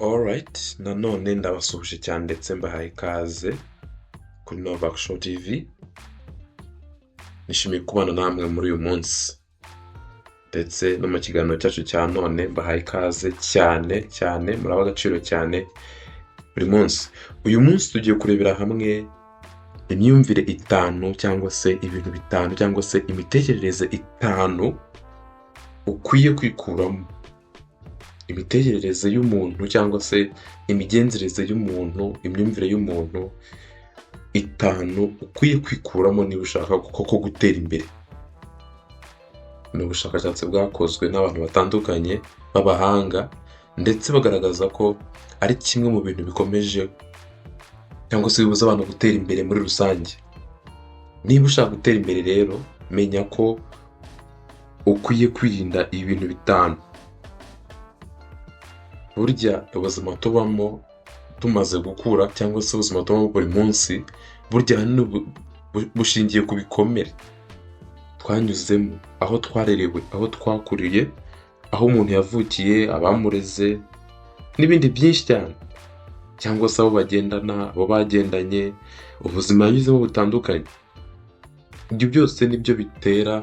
Alright, nanone ndabasuhuje cyane ndetse mbahaye ikaze kuri Novak Show TV. Nishimiye kubana namwe muri uyu munsi ndetse no mu kiganiro cyacu cya none. Mbahaye ikaze cyane cyane, muraba agaciro cyane buri munsi. Uyu munsi tugiye kurebera hamwe imyumvire 5 cyangwa se ibintu 5 cyangwa se imitekerereze 5 ukwiye kwikuramo. Imitekerereze y'umuntu cyangwa se imigenzereze y'umuntu, imyumvire y'umuntu 5 ukwiye kwikuramo niba ushaka koko gutera imbere. Ni ubushakashatsi bwakozwe n'abantu batandukanye b'abahanga, ndetse bagaragaza ko ari kimwe mu bintu bikomeje cyangwa se bibuza abantu gutera imbere muri rusange. Niba ushaka gutera imbere rero, menya ko ukwiye kwirinda ibintu 5. Burya ubuzima tubamo tumaze gukura cyangwa se ubuzima tubamo buri munsi, burya ahanini bushingiye ku bikomere twanyuzemo, aho twarerewe, aho twakuriye, aho umuntu yavukiye, abamureze n'ibindi byinshi cyane, cyangwa se abo bagendana, abo bagendanye, ubuzima yanyuzemo butandukanye. Ibyo byose nibyo bitera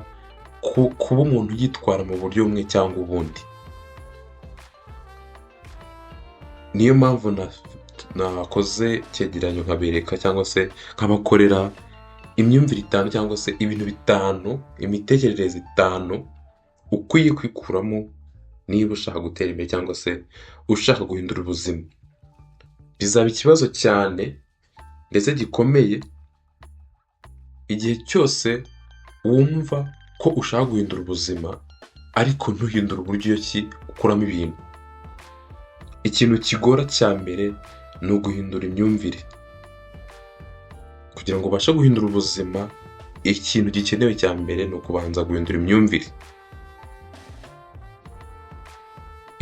kuba umuntu yitwara mu buryo bumwe cyangwa ubundi. Niyo mpamvu nakoze icyegeranyo nkabereka cyangwa se nkabakorera imyumvire 5 cyangwa se ibintu 5, imitekerereze 5 ukwiye kwikuramo niba ushaka gutera imbere cyangwa se ushaka guhindura ubuzima. Bizaba ikibazo cyane ndetse gikomeye igihe cyose wumva ko ushaka guhindura ubuzima ariko ntuhindure uburyo ki ukuramo ibintu. Ikintu kigora cya mbere ni uguhindura imyumvire. Kugira ngo ubashe guhindura ubuzima, ikintu gikenewe cya mbere ni ukubanza guhindura imyumvire.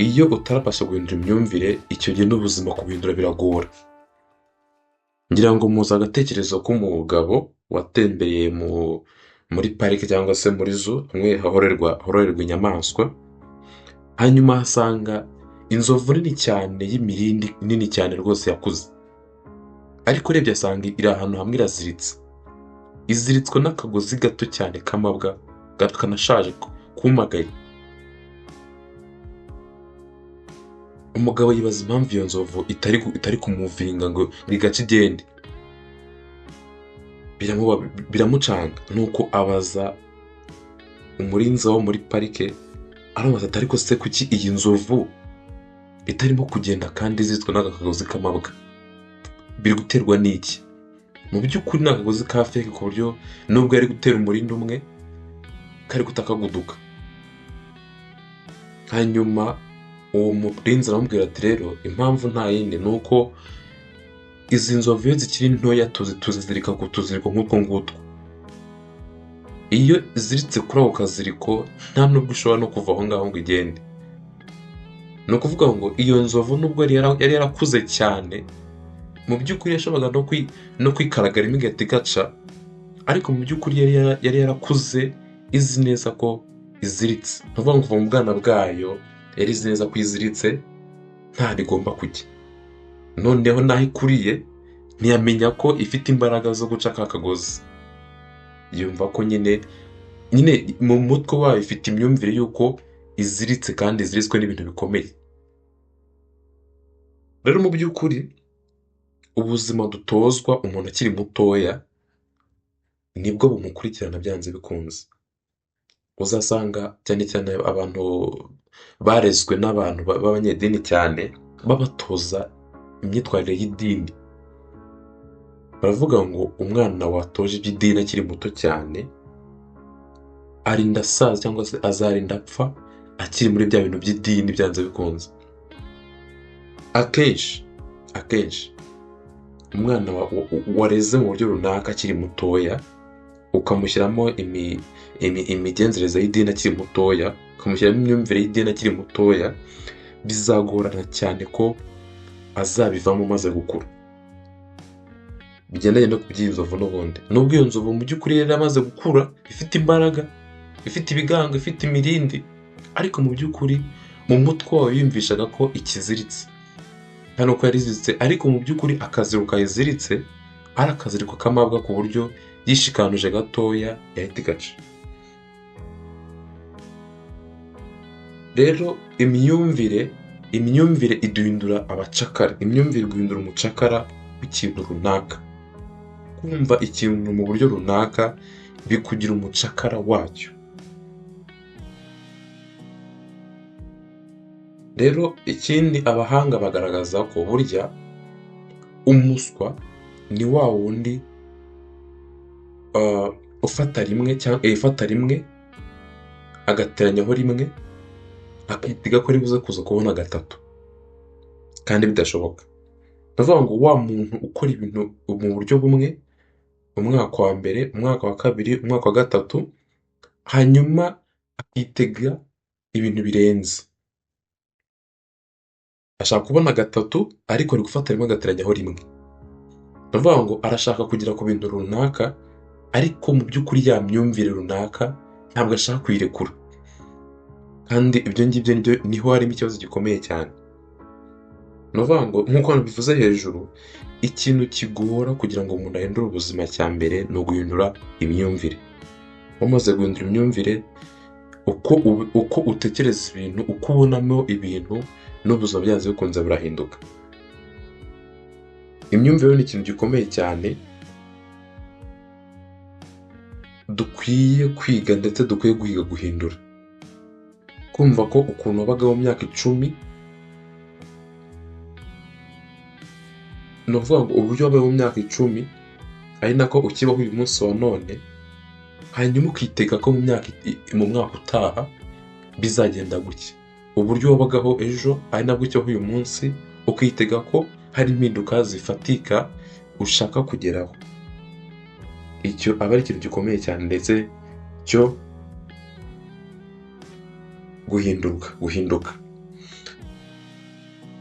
Iyo utarabasha guhindura imyumvire, icyo gihe n'ubuzima kubuhindura biragora. Ngira ngo muzi agatekerezo k'umugabo watembereye muri parike cyangwa se muri zoo, hamwe hororerwa inyamaswa, hanyuma ahasanga inzovu nini cyane y'imirindi nini cyane rwose yakuze. Ariko urebye asanga iri ahantu hamwe iraziritse. Iziritswe n'akagozi gato cyane k'amabwa kanashaje kumagaye. Umugabo yibaza impamvu iyo nzovu itari kumuvinga ngo igace igende. Biramucanga, nuko abaza umurinzi wo muri parike, aramubaza ati ariko se kuki iyi nzovu itarimo kugenda kandi iziritswe n'aka kagozi k'amabwa? Biri guterwa n'iki? Mu by'ukuri ni akagozi ka feke ku buryo nubwo yari gutera umurindi umwe kari kutakaguduka. Hanyuma uwo murinzi aramubwira ati rero impamvu nta yindi ni uko izi nzovu iyo zikiri ntoya tuzizirika ku tuziriko nk'utwo ngutwo. Iyo iziritse kuri ako kaziriko nta nubwo ishobora no kuva aho ngaho ngo igende. Ni ukuvuga ngo iyo nzovu nubwo yari yarakuze cyane, mu by'ukuri yashoboraga no kwikaragaramo igahita igaca, ariko mu by'ukuri yari yarakuze izi neza ko iziritse. Ni ukuvuga ngo kuva mu bwana bwayo yari izi neza ko iziritse ntaho igomba kujya. Noneho n'aho ikuriye ntiyamenya ko ifite imbaraga zo guca ka kagozi. Yumva ko nyine mu mutwe wayo ifite imyumvire y'uko iziritse kandi iziritswe n'ibintu bikomeye. Rero mu by'ukuri ubuzima dutozwa umuntu akiri mutoya nibwo bumukurikirana byanze bikunze. Uzasanga cyane cyane abantu barezwe n'abantu b'abanyedini cyane babatoza imyitwarire y'idini. Baravuga ngo umwana watoje iby'idini akiri muto cyane arinda asaza cyangwa se azarinda apfa akiri muri bya bintu by'idini byanze bikunze. Akenshi umwana wareze mu buryo runaka akiri mutoya, ukamushyiramo imigenzereze y'idini akiri mutoya, ukamushyiramo imyumvire y'idini akiri mutoya, bizagorana cyane ko azabivamo maze gukura. Bigendanye no ku by'iyi nzovu n'ubundi. Nubwo iyo nzovu mu by'ukuri yari amaze gukura, ifite imbaraga, ifite ibigango, ifite imirindi, ariko mu by'ukuri mu mutwe wawe yiyumvishaga ko ikiziritse. Hano ko yariziritse, ariko mu by'ukuri akaziriko kayiziritse ari akaziriko k'amabwa, ku buryo yishikanuje gatoya yahita igaca. Rero imyumvire iduhindura abacakara, imyumvire iguhindura umucakara w'ikintu runaka. Kumva ikintu mu buryo runaka bikugira umucakara wacyo. Rero ikindi abahanga bagaragaza ko burya umuswa ni wa wundi ufata rimwe cyangwa ifata rimwe agateranyaho rimwe akitega ko ari buze kuza kubona gatatu kandi bidashoboka. Ndavuga ngo wa muntu ukora ibintu mu buryo bumwe, umwaka wa mbere, umwaka wa kabiri, umwaka wa gatatu, hanyuma akitega ibintu birenze. Ashaka kubona gatatu ariko ari gufata rimwe agateranyaho rimwe. Ndavuga ngo arashaka kugera ku bintu runaka, ariko mu by'ukuri ya myumvire runaka ntabwo ashaka kuyirekura. Kandi ibyo ngibyo niho harimo ikibazo gikomeye cyane. Ni ukuvuga ngo nk'uko bivuze hejuru, ikintu kigora kugira ngo umuntu ahindure ubuzima cya mbere ni uguhindura imyumvire. Umaze guhindura imyumvire, uko utekereza ibintu, uko ubonamo ibintu, n'ubuzima byanze bikunze burahinduka. Imyumvire ni ikintu gikomeye cyane dukwiye kwiga ndetse dukwiye guhiga guhindura. Kumva ko ukuntu wabagaho mu myaka 10, ni ukuvuga ngo uburyo wabayeho mu myaka 10 ari nako ukibaho uyu munsi wa none, hanyuma ukitega ko mu mwaka utaha bizagenda gutya. Uburyo wabagaho ejo ari nabwo ukibaho uyu munsi, ukitega ko hari impinduka zifatika ushaka kugeraho. Icyo aba ari ikintu gikomeye cyane ndetse cyo guhinduka.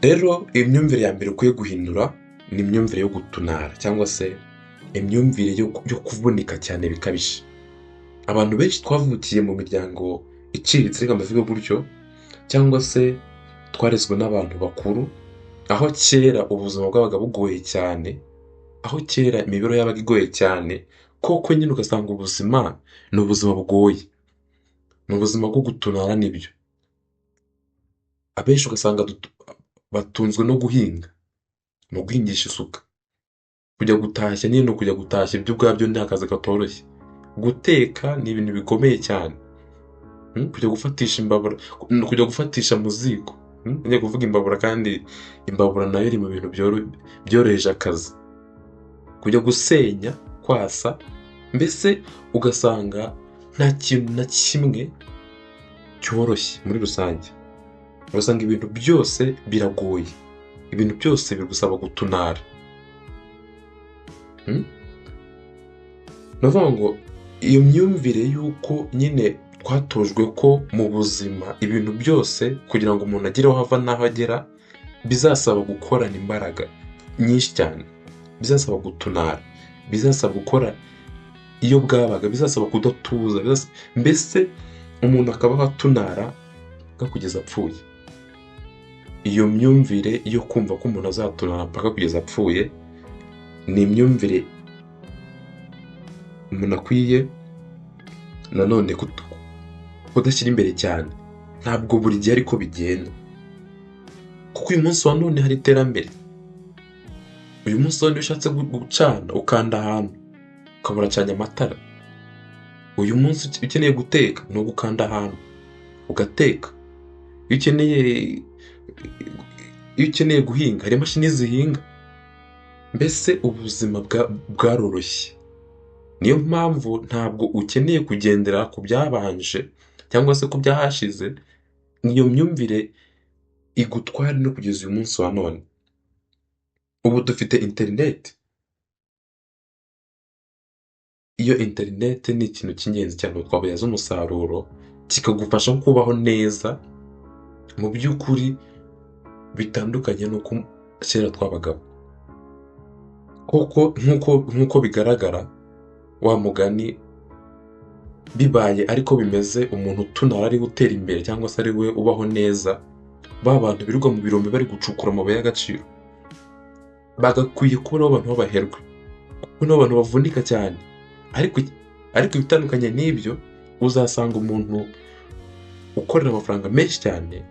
Rero imyumvire ya mbere ukwiye guhindura ni imyumvire yo gutunara, cyangwa se imyumvire yo kuvunika cyane bikabije. Abantu benshi twavukiye mu miryango iciriritse, reka mbivuge gutyo, cyangwa se twarezwe n'abantu bakuru, aho kera ubuzima bwabaga bugoye cyane, aho kera imibereho yabaga igoye cyane, koko nyine ugasanga ubuzima ni ubuzima bugoye, ni ubuzima bwo gutunara nibyo. Abenshi ugasanga batunzwe no guhinga, no guhingisha isuka. Kujya gutashya nyine ni ukujya gutashya, ibyo ubwabyo ni akazi katoroshye. Guteka ni ibintu bikomeye cyane. Kujya gufatisha imbabura, kujya gufatisha mu ziko. Ngiye kuvuga imbabura kandi imbabura nayo iri mu bintu byoroheje akazi. Kujya gusenya, kwasa, mbese ugasanga nta kintu na kimwe cyoroshye muri rusange. Ugasanga ibintu byose biragoye, ibintu byose bigusaba gutunara. Ni ukuvuga ngo iyo myumvire y'uko nyine twatojwe ko mu buzima ibintu byose kugira ngo umuntu agere aho ava n'aho agera bizasaba gukorana imbaraga nyinshi cyane, bizasaba gutunara, bizasaba gukora iyo bwabaga, bizasaba kudatuza, mbese umuntu akabaho atunara kugeza apfuye. Iyo myumvire yo kumva ko umuntu azatunara mpaka kugeza apfuye ni imyumvire umuntu akwiye nanone kudashyira imbere cyane. Ntabwo buri gihe ariko bigenda, kuko uyu munsi wa none hari iterambere. Uyu munsi wa none iyo ushatse gucana ukanda ahantu ukaba uracanye amatara. Uyu munsi ukeneye guteka ni ugukanda ahantu ugateka. Iyo ukeneye guhinga hari imashini zihinga. Mbese ubuzima bwaroroshye. Niyo mpamvu ntabwo ukeneye kugendera ku byabanje cyangwa se ku byahashize, iyo myumvire igutware no kugeza uyu munsi wa none. Ubu dufite interineti. Iyo interineti ni ikintu cy'ingenzi cyane twabyaza umusaruro, kikagufasha kubaho neza mu by'ukuri bitandukanye n'uko kera twabagaho. Koko nk'uko bigaragara wa mugani bibaye ariko bimeze, umuntu utunara ari utera imbere cyangwa se ari we ubaho neza, ba bantu birirwa mu birombe bari gucukura amabuye y'agaciro, Bagakwiye kuba nabo abantu b'abaherwe, kuko nibo bantu bavunika cyane. Ariko ibitandukanye n'ibyo, uzasanga umuntu ukorera amafaranga menshi cyane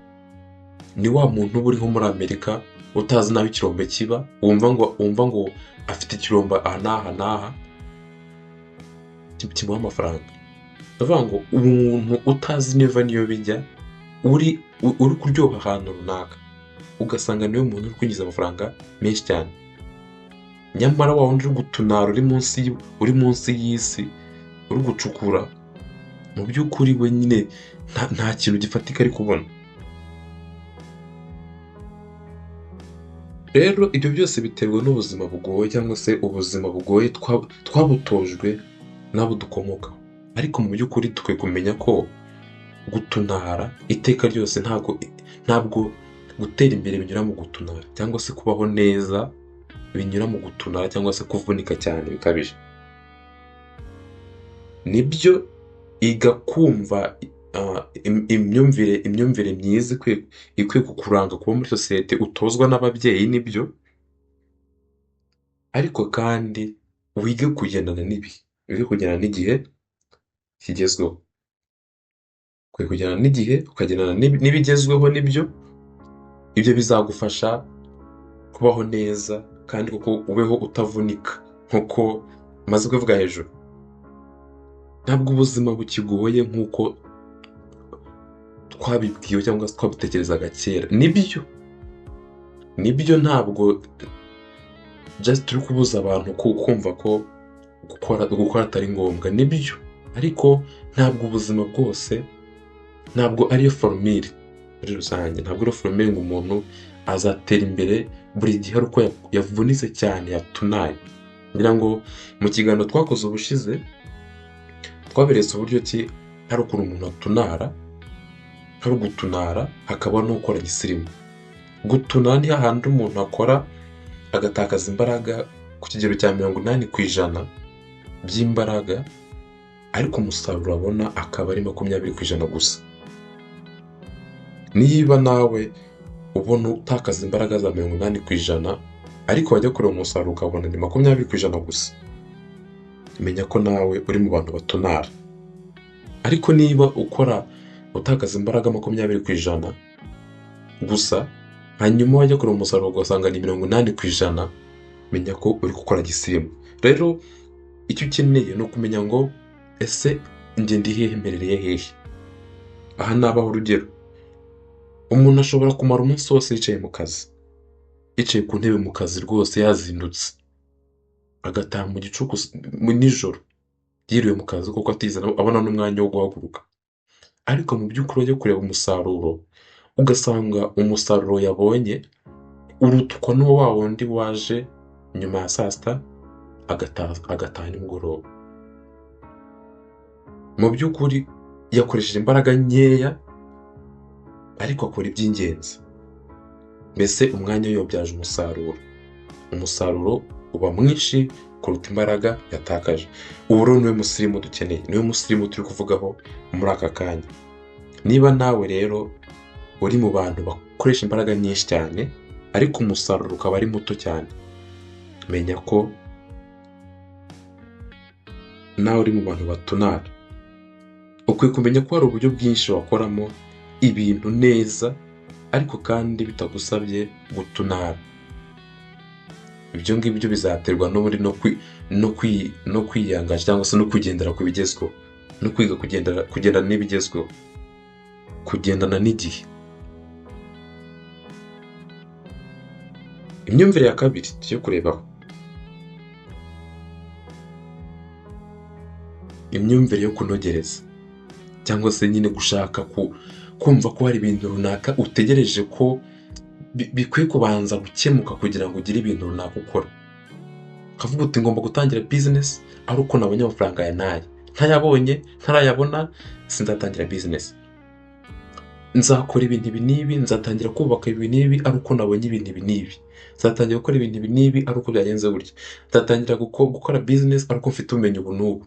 ni wa muntu uba uri nko muri Amerika, utazi n'aho ikirombe kiba, wumva ngo afite ikirombe aha n'aha n'aha kimuha amafaranga. Ndavuga ngo umuntu utazi niva niyo bijya, uri kuryoha ahantu runaka, ugasanga niwe muntu uri kwinjiza amafaranga menshi cyane. Nyamara wa wundi uri gutunara, uri munsi y'isi, uri gucukura, mu by'ukuri we nyine nta kintu gifatika ari kubona. Rero ibyo byose biterwa n'ubuzima bugoye, cyangwa se ubuzima bugoye twabutojwe n'abo dukomokaho. Ariko mu by'ukuri dukwiye kumenya ko gutunara iteka ryose ntabwo gutera imbere binyura mu gutunara, cyangwa se kubaho neza binyura mu gutunara, cyangwa se kuvunika cyane bikabije. Nibyo, iga kumva imyumvire myiza ikwiye kukuranga kuba muri sosiyete utozwa n'ababyeyi, nibyo. Ariko kandi wige kugendana n'ibihe, wige kugendana n'igihe kigezweho. Ukwiye kugendana n'igihe, ukagendana n'ibigezweho, nibyo. Ibyo bizagufasha kubaho neza, kandi kuko ubeho utavunika nk'uko maze kubivuga hejuru. Ntabwo ubuzima bukigoye nk'uko twabibwiwe cyangwa se twabitekerezaga kera. Nibyo, ntabwo just turi kubuza abantu kumva ko gukora atari ngombwa, nibyo. Ariko ntabwo ubuzima bwose, ntabwo ariyo formule muri rusange, ntabwo ariyo formule ngo umuntu azatera imbere buri gihe ari uko yavunitse cyane, yatunaye. Ngira ngo mu kiganiro twakoze ubushize twaberetse uburyo ki hari ukuntu umuntu atunara, hari ugutunara hakaba no gukora gisirimu. Gutunara ni hahandi umuntu akora agatakaza imbaraga ku kigero cya 80% by'imbaraga, ariko umusaruro abona akaba ari 20% gusa. Niba nawe ubona utakaza imbaraga za 80%, ariko wajya kureba umusaruro ukabona ni 20% gusa, menya ko nawe uri mu bantu batunara. Ariko niba ukora utakaza imbaraga 20% gusa, hanyuma wajya kureba umusaruro ugasanga ni 80%, menya ko uri gukora gisirimu. Rero icyo ukeneye ni ukumenya ngo ese njye ndi hehe, mperereye hehe? Aha nabaho urugero. Umuntu ashobora kumara umunsi wose yicaye mu kazi, yicaye ku ntebe mu kazi rwose, yazindutse, agataha mu gicuku nijoro, yiriwe mu kazi kuko atigeze abona n'umwanya wo guhaguruka. Ariko mu by'ukuri wajya kureba umusaruro, ugasanga umusaruro yabonye urutwa n'uwo wa wundi waje nyuma ya saa sita agataha nimugoroba. Mu by'ukuri yakoresheje imbaraga nkeya, ariko akora iby'ingenzi. Mbese umwanya we yawubyaje umusaruro. Umusaruro uba mwinshi kuruta imbaraga yatakaje. Ubu rero niwe musirimu dukeneye, niwe musirimu turi kuvugaho muri aka kanya. Niba nawe rero uri mu bantu bakoresha imbaraga nyinshi cyane, ariko umusaruro ukaba ari muto cyane, menya ko nawe uri mu bantu batunara. Ukwiye kumenya ko hari uburyo bwinshi wakoramo ibintu neza, ariko kandi bitagusabye gutunara. Ibyo ngibyo bizaterwa n'ubundi no kwiyangaje, cyangwa se no kugendera ku bigezweho, no kwiga kugendana n'ibigezweho, kugendana n'igihe. Imyumvire ya kabiri tugiye kurebaho, imyumvire yo kunogereza, cyangwa se nyine gushaka kumva ko hari ibintu runaka utegereje ko bikwiye kubanza gukemuka kugira ngo ugire ibintu runaka ukora. Ukavuga uti ngomba gutangira business ari uko nabonye amafaranga ya naye, ntayabonye, ntarayabona sinzatangira business. Nzakora ibintu ibi n'ibi, nzatangira kubaka ibi n'ibi ari uko nabonye ibintu ibi n'ibi, nzatangira gukora ibintu ibi n'ibi ari uko byagenze gutya, nzatangira gukora business ari uko mfite ubumenyi ubu n'ubu.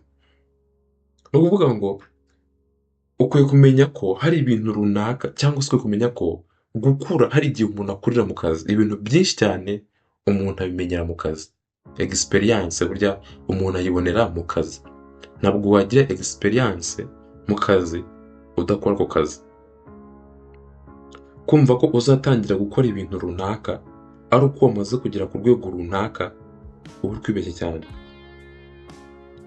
Ni ukuvuga ngo ukwiye kumenya ko hari ibintu runaka, cyangwa se ukwiye kumenya ko gukura hari igihe umuntu akurira mu kazi. Ibintu byinshi cyane Umuntu abimenyera mu kazi. Experience burya umuntu ayibonera mu kazi. Ntabwo wagira experience mu kazi udakora ako kazi. Kumva ko uzatangira gukora ibintu runaka ari uko wamaze kugera ku rwego runaka, uba uri kwibeshya cyane.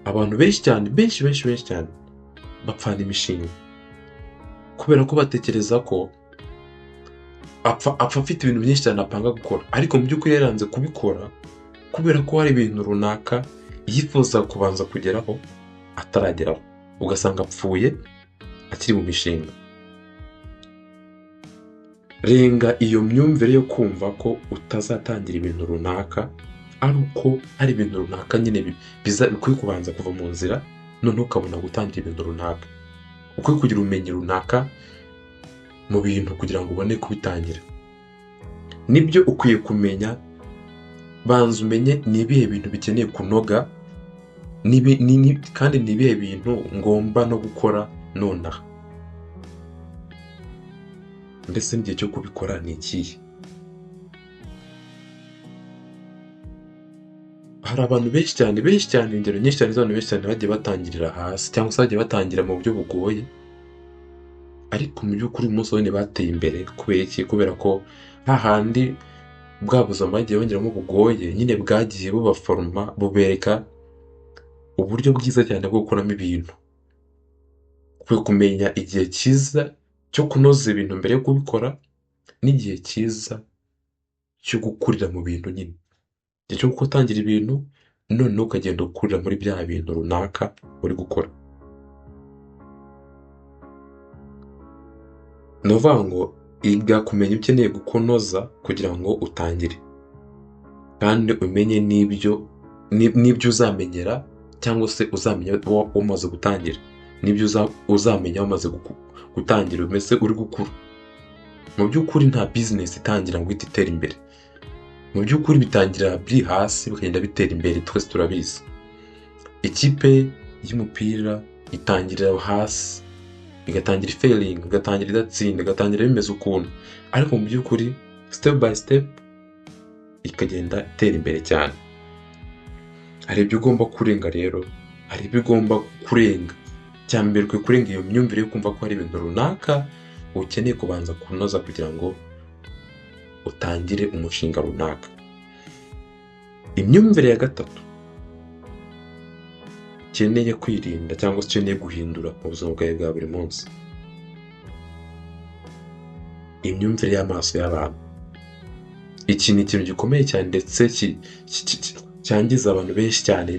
Abantu benshi cyane, benshi benshi benshi cyane bapfana imishinga kubera ko batekereza ko apfa afite ibintu byinshi cyane apanga gukora, ariko mu by'ukuri yaranze kubikora kubera ko hari ibintu runaka yifuza kubanza kugeraho atarageraho, ugasanga apfuye akiri mu mishinga. Renga iyo myumvire yo kumva ko utazatangira ibintu runaka ari uko hari ibintu runaka nyine bikwiye kubanza kuva mu nzira, noneho ukabona gutangira ibintu runaka. Ukwiye kugira ubumenyi runaka mu bintu kugira ngo ubone kubitangira. Nibyo ukwiye kumenya, banza umenye ni ibihe bintu bikeneye kunoga, kandi ni ibihe bintu ngomba no gukora nonaha. Mbese n'igihe cyo kubikora ni ikihe? Hari abantu benshi cyane, benshi cyane, ingero nyinshi cyane z'abantu benshi cyane bagiye batangirira hasi, cyangwa se bagiye batangira mu buryo bugoye, ariko mu by'ukuri uyu munsi wa none bateye imbere. Kubera iki? Kubera ko hahandi bwa buzima bagiye bongeramo bugoye, nyine bwagiye bubaforoma, bubereka uburyo bwiza cyane bwo gukoramo ibintu. Ukwiye kumenya igihe cyiza cyo kunoza ibintu mbere yo kubikora, n'igihe cyiza cyo gukurira mu bintu nyine. Igihe cyo gutangira ibintu, noneho ukagenda ukurira muri bya bintu runaka uri gukora. Ni ukuvuga ngo iga kumenya ukeneye kunoza kugira ngo utangire, kandi umenye n'ibyo uzamenyera cyangwa se uzamenya umaze gutangira, n'ibyo uzamenya umaze gutangira, mbese uri gukura. Mu by'ukuri nta bizinesi itangira ngo ihite itera imbere. Mu by'ukuri bitangira biri hasi bikagenda bitera imbere, twese turabizi. Ikipe y'umupira itangirira hasi, igatangira ifailing, igatangira idatsinda, igatangira bimeze ukuntu, ariko mu by'ukuri step by step ikagenda itera imbere cyane. Hari ibyo ugomba kurenga rero, hari ibyo ugomba kurenga. Icya mbere ukwiye kurenga iyo myumvire yo kumva ko hari ibintu runaka ukeneye kubanza kunoza kugira ngo utangire umushinga runaka. Imyumvire ya gatatu ukeneye kwirinda cyangwa se ukeneye guhindura mu buzima bwawe bwa buri munsi, imyumvire y'amaso y'abantu. Iki ni ikintu gikomeye cyane ndetse cyangiza abantu benshi cyane.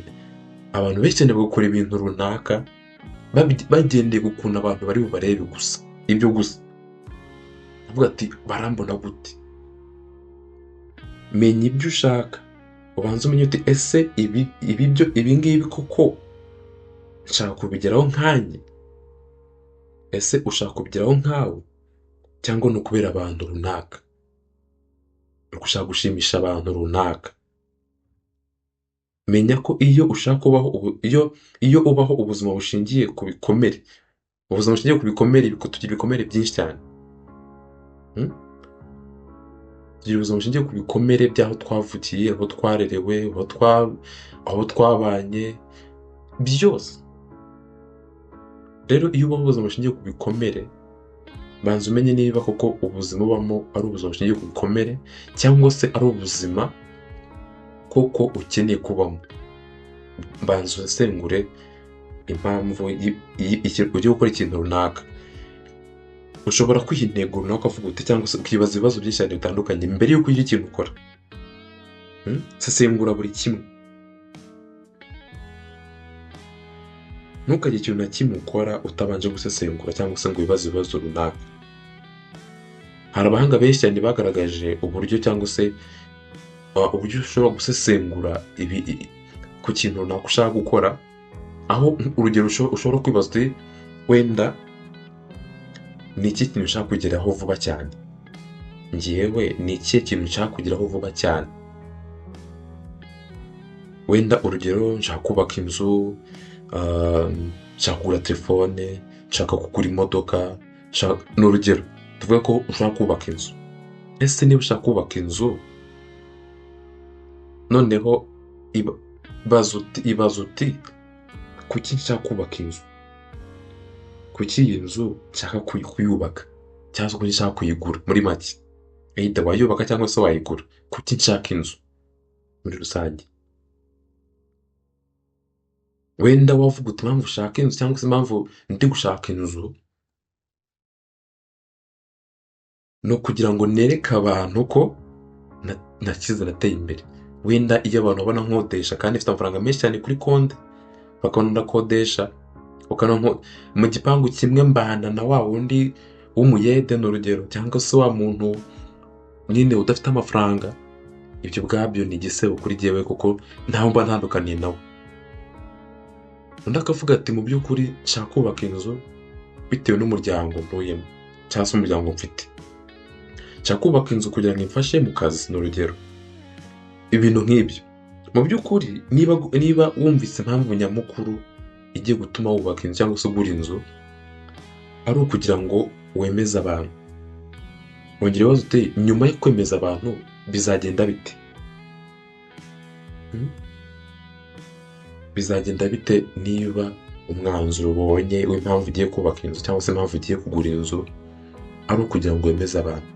Abantu benshi cyane bagakora ibintu runaka bagendeye ku kuntu abantu bari bubarebe gusa, ibyo gusa. Avuga ati barambona gute? Menya ibyo ushaka, ubanze umenye uti ese ibi ngibi koko nshaka kubigeraho nkanjye? Ese ushaka kubigeraho nkawe cyangwa ni ukubera abantu runaka? Uri gushaka gushimisha abantu runaka? Menya ko iyo ushaka kubaho, iyo ubaho ubuzima bushingiye ku bikomere, ubuzima bushingiye ku bikomere, tugira ibikomere byinshi cyane. Tugira ubuzima bushingiye ku bikomere by'aho twavukiye, aho twarerewe, aho twabanye, byose. Rero iyo ubaho ubuzima bushingiye ku bikomere, banza umenye niba koko ubuzima ubamo ari ubuzima bushingiye ku bikomere cyangwa se ari ubuzima koko ukeneye kubamo. Banza usesengure impamvu ugiye gukora ikintu runaka. Ushobora kwiha intego runaka ukavuga uti, cyangwa se ukibaza ibibazo byinshi cyane bitandukanye mbere y'uko ugira ikintu ukora. Sesengura buri kimwe. Ntukagire ikintu na kimwe ukora utabanje gusesengura cyangwa se ngo wibaze ibibazo runaka. Hari abahanga benshi cyane bagaragaje uburyo cyangwa se uburyo ushobora gusesengura ku kintu runaka ushaka gukora, aho urugero ushobora kwibaza uti wenda ni iki kintu ushaka kugeraho vuba cyane? Njyewe ni ikihe kintu nshaka kugeraho vuba cyane? Wenda urugero nshaka kubaka inzu, nshaka kugura telefone, nshaka kugura imodoka, ni urugero tuvuge ko ushaka kubaka inzu. Ese niba ushaka kubaka inzu, Noneho ibaza uti kuki nshaka kubaka inzu, kuki iyi nzu nshaka kuyubaka cyangwa se kuki nshaka kuyigura, muri make either wayubaka cyangwa se wayigura, kuki nshaka inzu muri rusange. Wenda wavuga uti impamvu ushaka inzu cyangwa se impamvu ndi gushaka inzu ni ukugira ngo nereke abantu ko nakize, nateye imbere. Wenda iyo abantu babona nkodesha kandi mfite amafaranga menshi cyane kuri konti, bakabona ndakodesha, bakabona mu gipangu kimwe mbana na wa wundi w'umuyede ni urugero, cyangwa se wa muntu nyine udafite amafaranga, ibyo ubwabyo ni igisebo kuri jyewe kuko ntaho mba ntandukaniye nawe. Undi akavuga ati mu by'ukuri nshaka kubaka inzu bitewe n'umuryango ntuyemo cyangwa se umuryango mfite, nshaka kubaka inzu kugira ngo imfashe mu kazi ni urugero, ibintu nk'ibyo. Mu by'ukuri niba wumvise impamvu nyamukuru igiye gutuma wubaka inzu cyangwa se ugura inzu ari ukugira ngo wemeze abantu, wongera ibibazo uti nyuma yo kwemeza abantu bizagenda bite? Bizagenda bite niba umwanzuro ubonye w'impamvu ugiye kubaka inzu cyangwa se impamvu ugiye kugura inzu ari ukugira ngo wemeze abantu?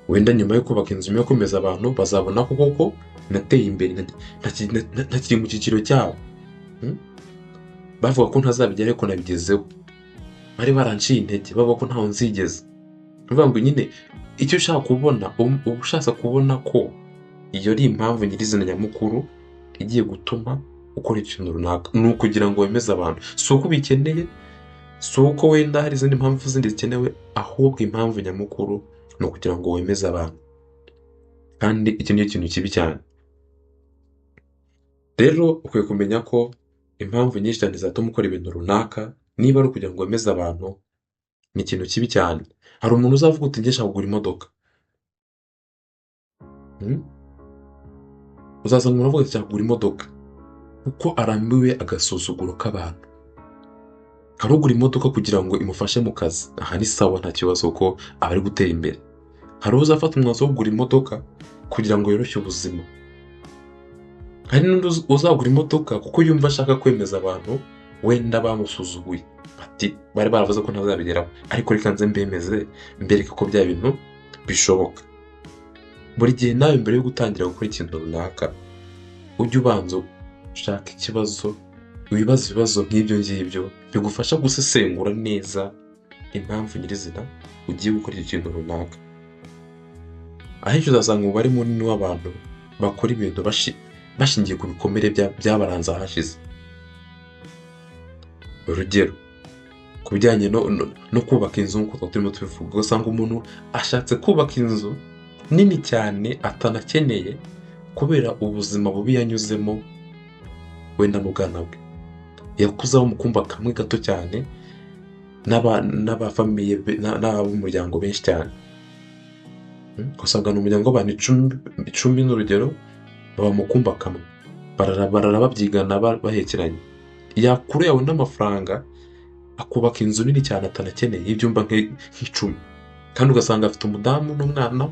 Wenda nyuma yo kubaka inzu, nyuma yo kwemeza abantu, bazabona ko koko nateye imbere, ntakiri mu cyiciro cyabo. Bavuga ko ntazabigeraho ariko nabigezeho, bari baranciye intege bavuga ko ntaho nzigeze. Ni ukuvuga ngo nyine icyo ushaka kubona, uba ushatse kubona ko iyo ari impamvu nyirizina nyamukuru igiye gutuma ukora ikintu runaka, ni ukugira ngo wemeze abantu. Si uko ubikeneye, si uko wenda hari izindi mpamvu zindi zikenewe, ahubwo impamvu nyamukuru ni ukugira ngo wemeze abantu. Kandi iki ni ikintu kibi cyane. Rero ukwiye kumenya ko impamvu nyinshi cyane zatuma ukora ibintu runaka, niba ari ukugira ngo wemeze abantu, ni ikintu kibi cyane. Hari umuntu uzavuga uti njye nshaka kugura imodoka. Uzasanga umuntu avuga ati nshaka kugura imodoka kuko arambiwe agasuzuguro k'abantu. Hari ugura imodoka kugira ngo imufashe mu kazi, aha ni sawa nta kibazo kuko aba ari gutera imbere. Hari uzafata umwanzuro wo kugura imodoka kugira ngo yoroshye ubuzima. Hari n'undi uzagura imodoka kuko yumva ashaka kwemeza abantu wenda bamusuzuguye, bati bari baravuze ko ntazabigeraho, ariko reka nze mbemeze mbereke ko bya bintu bishoboka. Buri gihe nawe mbere yo gutangira gukora ikintu runaka, ujye ubanza ushaka ikibazo, wibaze ibibazo nk'ibyo ngibyo bigufasha gusesengura neza impamvu nyirizina ugiye gukora icyo kintu runaka. Ahenshi uzasanga umubare munini w'abantu bakora ibintu bashingiye ku bikomere byabaranze ahashize. Urugero ku bijyanye no kubaka inzu nk'uko twari turimo tubivuga, ugasanga umuntu ashatse kubaka inzu nini cyane atanakeneye kubera ubuzima bubi yanyuzemo wenda mu bwana bwe. Yakuze aba mu kumba kamwe gato cyane n'abafamiye n'ab'umuryango benshi cyane. Ugasanga ni umuryango w'abantu icumi n'urugero, baba mu kumba kamwe, barara babyigana bahekeranye. Yakura yabona amafaranga akubaka inzu nini cyane atanakeneye y'ibyumba nk'icumi, kandi ugasanga afite umudamu n'umwana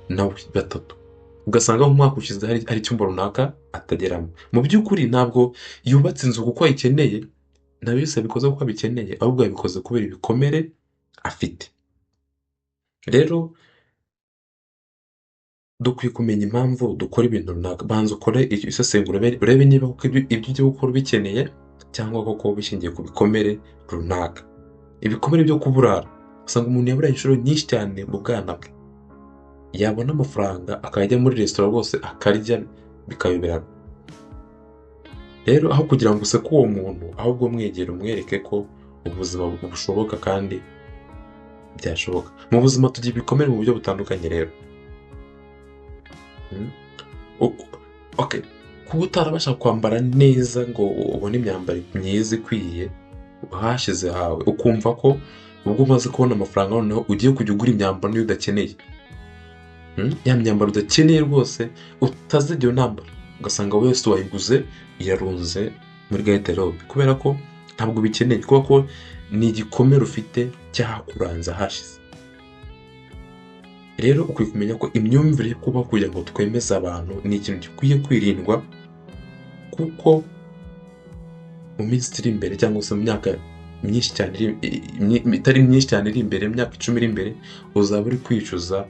nawe batatu. Ugasanga nk'umwaka ushize hari icyumba runaka atageramo. Mu by'ukuri ntabwo yubatse inzu kuko ayikeneye, ntabwo byose yabikoze kuko abikeneye, ahubwo yabikoze kubera ibikomere afite. Rero dukwiye kumenya impamvu dukora ibintu runaka. Banza ukore isesengura, urebe niba koko ibyo ugiye gukora ubikeneye cyangwa koko bishingiye ku bikomere runaka. Ibikomere byo kuburara, usanga umuntu yaburaye inshuro nyinshi cyane mu bwana bwe, yabona amafaranga akajya muri resitora rwose akarya bikayoberana. Rero aho kugira ngo useke uwo muntu, ahubwo mwegere umwereke ko ubuzima bushoboka kandi byashoboka. Mu buzima tugira ibikomere mu buryo butandukanye rero. Kuba utarabasha kwambara neza ngo ubone imyambaro myiza ikwiye ahashize hawe, ukumva ko ubwo umaze kubona amafaranga noneho ugiye kujya ugura imyambaro niyo udakeneye. Ya myambaro udakeneye rwose utazigera unambara, ugasanga wese wayiguze irarunze muri garderobe kubera ko ntabwo ubikeneye, kubera ko ni igikomere ufite cyahakuranze ahashize. Rero ukwiye kumenya ko imyumvire yo kubaho kugira ngo twemeze abantu ni ikintu gikwiye kwirindwa, kuko mu minsi iri imbere cyangwa se mu myaka myinshi cyane itari myinshi cyane iri imbere, imyaka 10 iri imbere, uzaba uri kwicuza,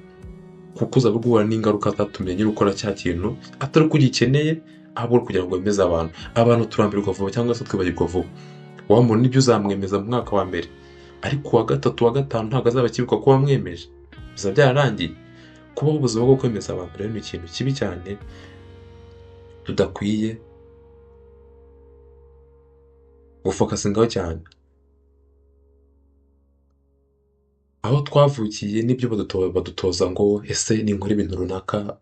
kuko uzaba uri guhura n'ingaruka zatumye nyine ukora cya kintu atari uko ugikeneye, ahubwo uri kugira ngo wemeze abantu. Abantu turambirwa vuba cyangwa se twibagirwa vuba. Wa muntu nibyo uzamwemeza mu mwaka wa mbere, ariko uwa gatatu, uwa gatanu ntabwo azaba akibuka ko wamwemeje, bizaba byararangiye. Kubaho ubuzima bwo kwemeza abantu rero ni ikintu kibi cyane tudakwiye gufokasingaho cyane. Aho twavukiye n'ibyo badutoza ngo ese ninkora ibintu runaka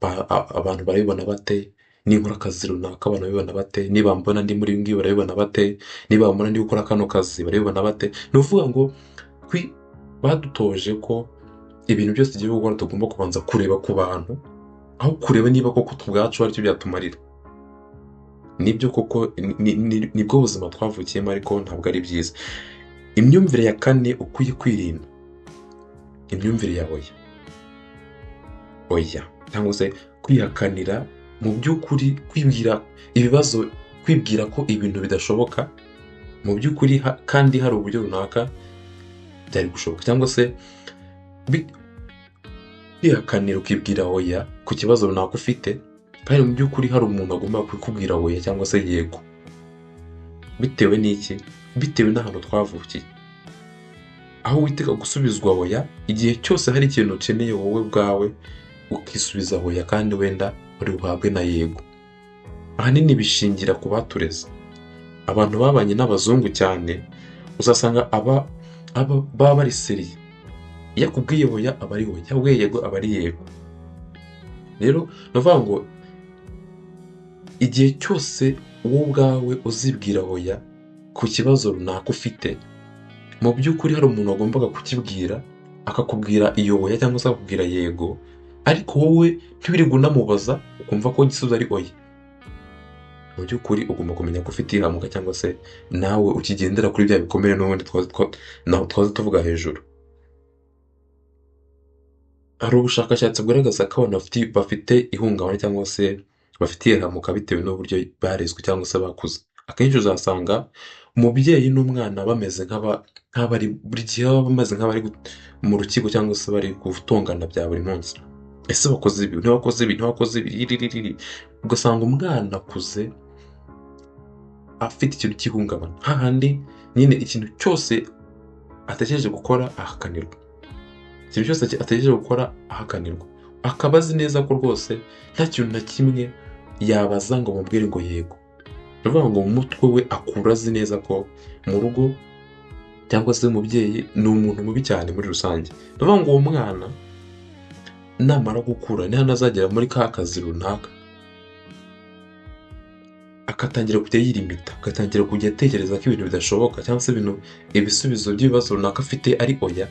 abantu barabibona bate, ninkora akazi runaka abantu barabibona bate, niba mbona ndi muri ibi ngibi barabibona bate, niba mbona ndi gukora kano kazi barabibona bate. Ni ukuvuga ngo badutoje ko ibintu byose tugiye gukora tugomba kubanza kureba ku bantu, aho kureba niba koko ubwacu aricyo byatumarira. Nibyo koko nibwo buzima twavukiyemo, ariko ntabwo ari byiza. Imyumvire ya kane ukwiye kwirinda, imyumvire ya oya. Oya cyangwa se kwihakanira mu by'ukuri, kwibwira ibibazo, kwibwira ko ibintu bidashoboka mu by'ukuri kandi hari uburyo runaka byari gushoboka, cyangwa se kwihakanira ukibwira oya ku kibazo runaka ufite, kandi mu by'ukuri hari umuntu agomba kukubwira oya cyangwa se yego. Bitewe n'iki? Bitewe n'ahantu twavukiye. Aho witega gusubizwa oya igihe cyose hari ikintu ukeneye wowe ubwawe, ukisubiza oya kandi wenda uri buhabwe na yego. Ahanini bishingira ku batureze. Abantu babanye n'abazungu cyane uzasanga aba baba bari seriye. Iyo akubwiye oya aba ari oya, iyo akubwiye yego aba ari yego. Rero ni ukuvuga ngo igihe cyose wowe ubwawe uzibwira oya ku kibazo runaka ufite, mu by'ukuri hari umuntu wagombaga kukibwira akakubwira iyo oya cyangwa se akakubwira yego, ariko wowe ntiwirirwe unamubaza ukumva ko igisubizo ari oya. Mu by'ukuri ugomba kumenya ko ufite ihamuka cyangwa se nawe ukigendera kuri bya bikomere n'ubundi twaza tuvuga hejuru. Hari ubushakashatsi bugaragaza ko abantu bafite ihungabana cyangwa se bafite ihamuka bitewe n'uburyo barezwe cyangwa se bakuze. Akenshi uzasanga umubyeyi n'umwana bameze nk'abari buri gihe baba bameze nk'abari mu rukiko cyangwa se bari gutongana bya buri munsi. Ese wakoze ibi, ntiwakoze ibi, ntiwakoze ibi, iri. Ugasanga umwana akuze afite ikintu cy'ihungabana, hahandi nyine ikintu cyose atekereje gukora ahakanirwa, ikintu cyose atekereje gukora ahakanirwa, akaba azi neza ko rwose nta kintu na kimwe yabaza ngo amubwire ngo yego. Ni ukuvuga ngo mu mutwe we akura azi neza ko mu rugo cyangwa se umubyeyi ni umuntu mubi cyane muri rusange. Ni ukuvuga ngo uwo mwana namara gukura niho azagera muri ka kazi runaka akatangira kujya yirimita, agatangira kujya atekereza ko ibintu bidashoboka cyangwa se ibintu ibisubizo by'ibibazo runaka afite ari oya,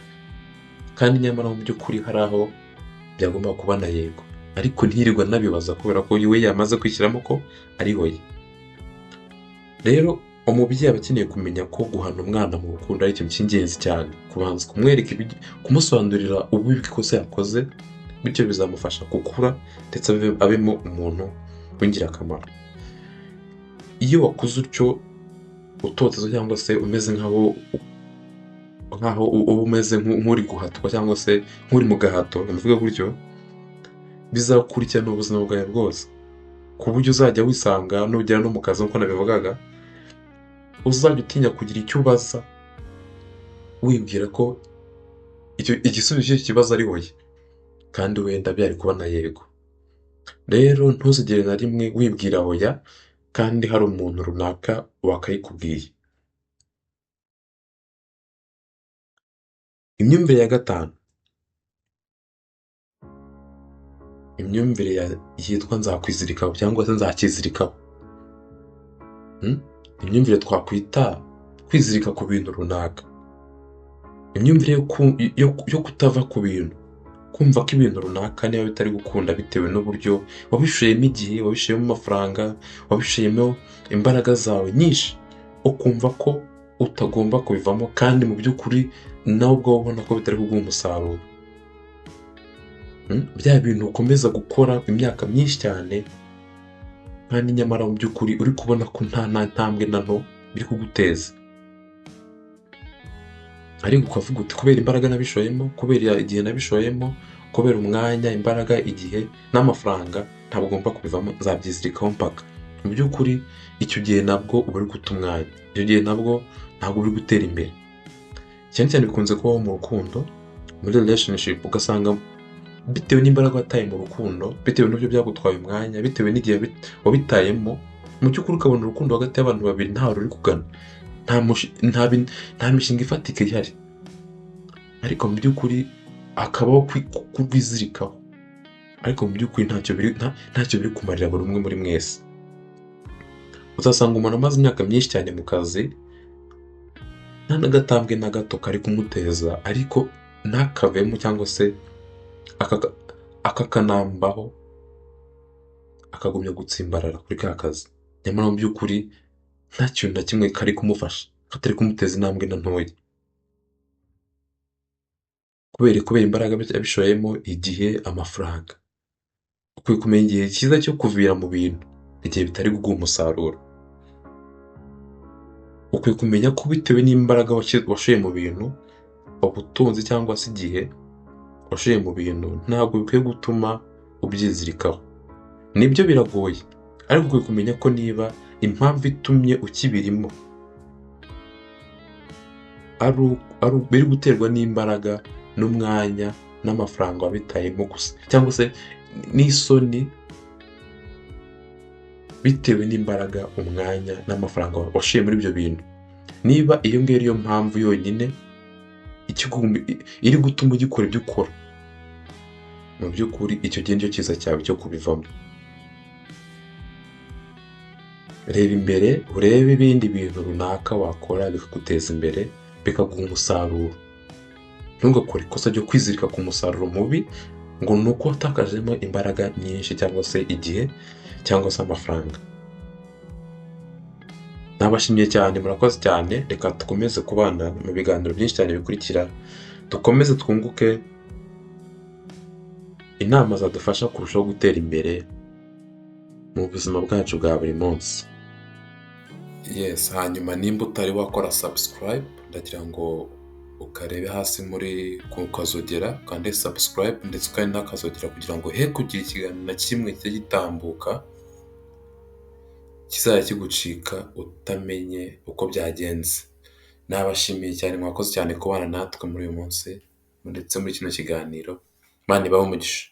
kandi nyamara mu by'ukuri hari aho byagomba kuba na yego, ariko ntiyirirwa anabibaza kubera ko we yamaze kwishyiramo ko ari oya. Rero umubyeyi aba akeneye kumenya ko guhana umwana mu rukundo ari ikintu cy'ingenzi cyane, kubanza kumwereka, kumusobanurira ububi bw'ikosa yakoze, bityo bizamufasha gukura ndetse abemo umuntu w'ingirakamaro. Iyo wakuze utyo utotezwa cyangwa se umeze nk'aho uba umeze nk'uri guhatwa cyangwa se nk'uri mu gahato, bivuge gutyo, bizakurikirana ubuzima bwawe bwose, ku buryo uzajya wisanga nugera no mu kazi nk'uko nabivugaga, uzajya utinya kugira icyo ubaza wibwira ko igisubizo cy'icyo kibazo ari oya, kandi wenda byari kuba na yego. Rero ntuzigere na rimwe wibwira oya kandi hari umuntu runaka wakayikubwiye. Imyumvire ya gatanu, imyumvire yitwa nzakwizirikaho cyangwa se nzakizirikaho. Imyumvire twakwita kwizirika ku bintu runaka, imyumvire yo kutava ku bintu, kumva ko ibintu runaka niba bitari gukunda bitewe n'uburyo wabishoyemo igihe, wabishoyemo amafaranga, wabishoyemo imbaraga zawe nyinshi, ukumva ko utagomba kubivamo kandi mu by'ukuri nawe ubwawe ubona ko bitari kuguha umusaruro. Bya bintu ukomeza gukora imyaka myinshi cyane kandi nyamara mu by'ukuri uri kubona ko nta ntambwe na nto biri kuguteza, ariko ukavuga uti kubera imbaraga nabishoyemo, kubera igihe nabishoyemo, kubera umwanya, imbaraga, igihe n'amafaranga, ntabwo ugomba kubivamo, nzabyizirikaho mpaka. Mu by'ukuri icyo gihe nabwo uba uri guta umwanya, icyo gihe nabwo ntabwo uri gutera imbere. Cyane cyane bikunze kubaho mu rukundo, muri relationship, ugasanga bitewe n'imbaraga wataye mu rukundo, bitewe n'uburyo byagutwaye umwanya, bitewe n'igihe wabitayemo, mu by'ukuri ukabona urukundo hagati y'abantu babiri ntaho ruri kugana, nta mishinga ifatika ihari, ariko mu by'ukuri hakabaho kurwizirikaho, ariko mu by'ukuri ntacyo biri kumarira buri umwe muri mwese. Uzasanga umuntu amaze imyaka myinshi cyane mu kazi, nta n'agatambwe na gato kari kumuteza, ariko ntakavemo cyangwa se akakanambaho, akagumya gutsimbarara kuri ka kazi, nyamara mu by'ukuri nta kintu na kimwe kari kumufasha, katari kumuteza intambwe na ntoya, kubera imbaraga yabishoyemo, igihe, amafaranga. Ukwiye kumenya igihe cyiza cyo kuvira mu bintu, igihe bitari kuguha umusaruro. Ukwiye kumenya ko bitewe n'imbaraga washoye mu bintu, ubutunzi cyangwa se igihe washoye mu bintu, ntabwo bikwiye gutuma ubyizirikaho. Nibyo biragoye, ariko ukwiye kumenya ko niba impamvu itumye ukibirimo biri guterwa n'imbaraga n'umwanya n'amafaranga wabitayemo gusa, cyangwa se n'isoni bitewe n'imbaraga, umwanya n'amafaranga washoye muri ibyo bintu. Niba iyo ngiyo ariyo mpamvu yonyine iri gutuma ugikora ibyo ukora, mu by'ukuri icyo gihe nicyo cyiza cyawe cyo kubivamo. Reba imbere, urebe ibindi bintu runaka wakora bikaguteza imbere, bikaguha umusaruro. Ntugakore ikosa ryo kwizirika ku musaruro mubi ngo ni uko watakajemo imbaraga nyinshi cyangwa se igihe cyangwa se amafaranga. Nabashimiye cyane, murakoze cyane, reka dukomeze kubana mu biganiro byinshi cyane bikurikira, dukomeze twunguke inama zadufasha kurushaho gutera imbere mu buzima bwacu bwa buri munsi. Yes, hanyuma nimba utari wakora subscribe, ndagira ngo ukarebe hasi muri ku kazogera, ukande subscribe ndetse ukande n'akazogera kugira ngo he kugira ikiganiro na kimwe kijya gitambuka kizajya kigucika utamenye uko byagenze. Nabashimiye cyane, mwakoze cyane kubana natwe muri uyu munsi ndetse muri kino kiganiro. Imana ibahe umugisha.